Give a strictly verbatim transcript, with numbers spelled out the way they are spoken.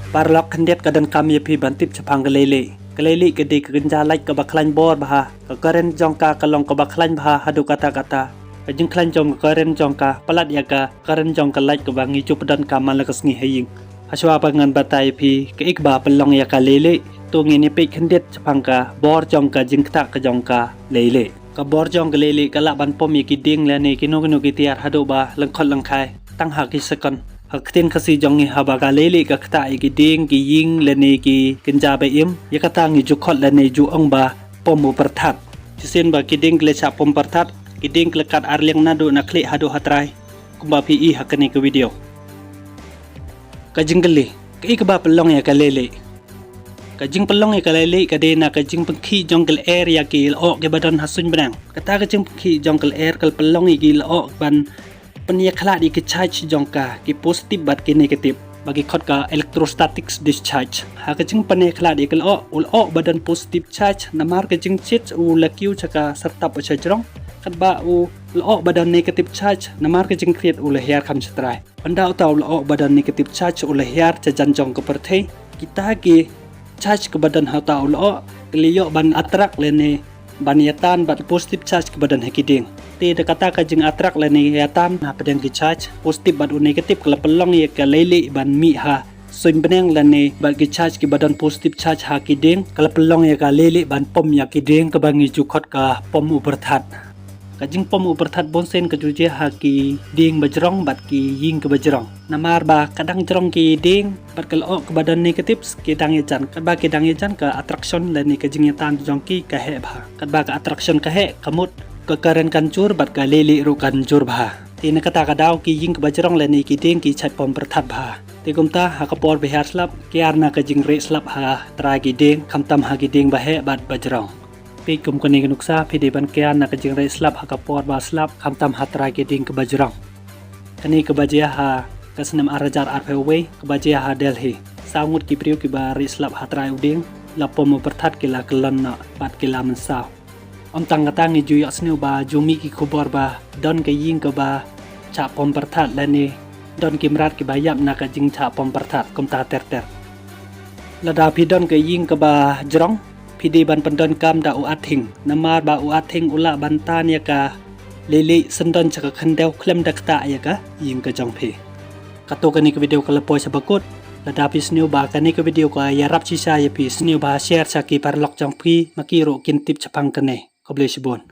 Paralok, khyndiat ka donkam ïa phi ban tip shaphang ka leilieh. Ka leilieh ka dei ka kynja light kaba khlaiñ bor bha. Ka current jong ka ka long kaba khlaiñ bha haduh katta katta. Ka jingkhlaiñ jong ka current jong ka palat ïa ka current jong ka light kaba ngi ju pyndonkam man la ka sngi ha ïing. Hashwa ba ngan batai ïa phi kaei kaba pynlong ïa ka leilieh, to ngin ïa peit khyndiat shaphang ka bor jong ka jingktah ka jong ka leilieh. Ka bor jong ka leilieh ka lah ban pom ïa ki dieng lane kino kino ki tiar haduh ba lyngkhot lyngkhai tang ha ki second. Ha ka ktien Khasi jong ngi, haba ka leilieh ka ktah ïa ki dieng, ki ïing lane ki kynja ba im, ïa kata ngi ju khot lane ju ong ba pom u pyrthat. Shisien ba ki dieng ki la shah pom pyrthat, ki dieng ki la kat ar liang naduh na khlieh haduh ha trai, kumba phi i ha kane ka video. Ka jingkylli, kaei kaba pynlong ïa ka leilieh? Ka jingpynlong ïa ka leilieh ka dei na ka jingpynkhih jong ka lyer ïa ki lyoh kiba don ha suiñ bneng. Kata ka jingpynkhih jong ka lyer ka la pynlong ïa ki lyoh ban pynïakhlad ïa ki charge jong ka, ki positive bad ki negative, ba ki khot ka electrostatic discharge. Ha ka jingpynïakhlad ïa ki lyoh, u lyoh ba don positive charge namar ka jingshit u la kiew sha ka sartap u sha jrong, katba u lyoh ba don negative charge namar ka jingkhriat u la hiar kham sha trai. Ynda uta u lyoh ba don negative charge u la hiar sha jan jong ka pyrthei, kita ki charge kaba don ha uta u lyoh ki la ïoh ban attract lane ban ïatan bad positive charge kaba don ha ki dieng. Te da kata ka jingattract lane ïatan hapdeng ki charge positive bad u negative ka la pynlong ïa ka leilieh ban mih ha suiñ bneng lane bad ki charge kiba don positive charge ha ki dieng, ka la pynlong ïa ka leilieh ban pom ïa ki dieng, kaba ngi ju khot ka pom u pyrthat. Ka jingpom u pyrthat bunsien ka ju jia ha ki dieng ba jrong bad ki ïing kiba jrong. Namar ba ka dang jrong ki dieng bad ka lyoh kaba don negative ki dang ïajan, katba ki dang ïajan ka attraction lane ka jingïatan jong ki ka heh bha. Katba ka attraction ka heh, ka mut ka current kan jur bad ka leilieh ruh kan jur bha. Te na kata ka daw ki ïing kiba jrong lane ki dieng ki shait pom pyrthat bha. Te kumta ha ka por ba hiar slap, kiar na ka jingrieh slap ha trai ki dieng, khamtam ha ki dieng ba heh bad ba jrong. Peit kum kane ka nuksa, phi dei ban kiar na ka jingrieh slap ha ka por ba slap, khamtam ha trai ki dieng kiba jrong. Kane kaba jia ha ka snem ar hajar arphew wei, kaba jia ha Delhi. Saw ngut ki briew kiba rieh slap ha trai u dieng, la pom u pyrthat ki la kyllon noh bad ki la mynsaw. Ym tang kata, ngi ju ïohsngew ba ju mih ki khubor ba don ka ïing kaba shah pom pyrthat lane don ki mrad kiba ïap na ka jingshah pom pyrthat kumta ter ter. Lada phi don ka ïing kaba jrong, phi dei ban pyndonkam da u earthing, namar ba u earthing u lah ban tan ïa ka leilieh syndon sha ka khyndew khlem da ktah ïa ka ïing ka jong phi. Kato kane ka video ka la poi sha ba kut. Lada phi sngew ba kane ka video ka ïarap shisha ïa phi, sngewbha share sha ki paralok jong phi, ma ki ruh kin tip shaphang kane. Khublei shibun.